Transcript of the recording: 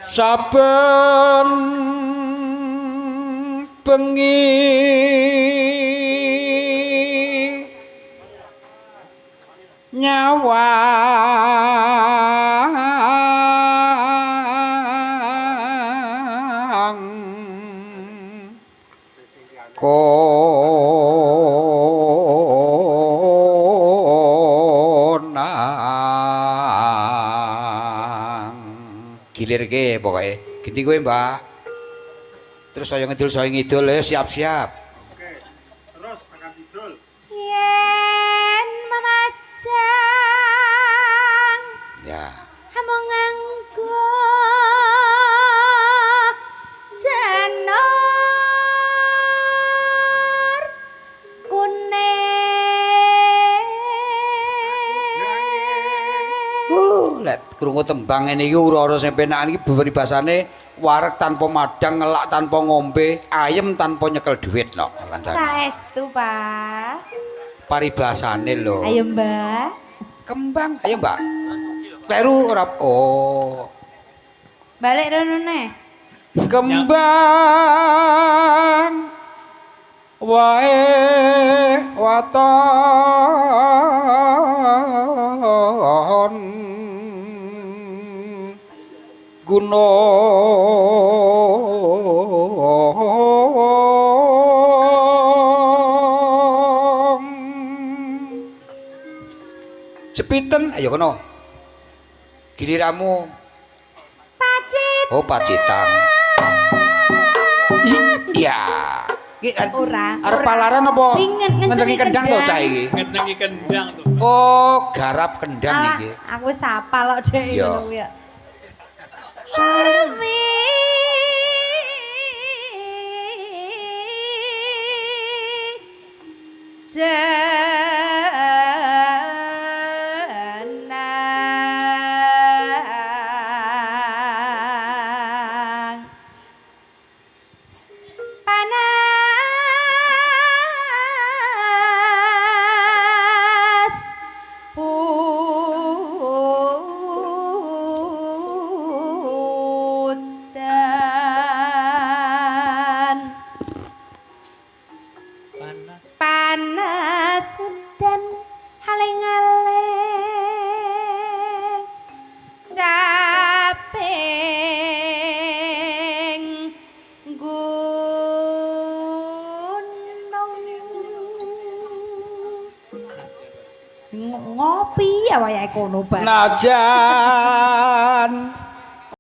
Saben bengi nyawang konang. Gilirke pokoke. Ganti kowe, Mbak. Terus saya ngidul siap-siap. Oke. Terus tekan kidul. Yen memajang. Ya. Amung nganggo janur kuning. Lek krungu tembang ngene iki ora-ora sing penakan iki peribasane wareg tanpa madang, ngelak tanpa ngombe, ayem tanpa nyekel dhuwit no. Saestu, Pak. Paribasane lho. Ayo, Mbak. Kembang, ayo, Mbak. Kleru ora. Oh. Balik rono neh. Kembang wae waton gunung Jepiten, ayo kono. Giliramu. Pacit. Oh, Pacitan. Iya. Iki ora. Arep palaran apa? Ngencengi kendang to cah iki? Ngencengi kendang to. Oh, garap kendang iki. Aku wis hafal kok dhek ngono kuwi ya. Sarmi jenang panas udan panas udan haleng-haleng caping gunung. Ngopi ya wayahe kono bareng. Najan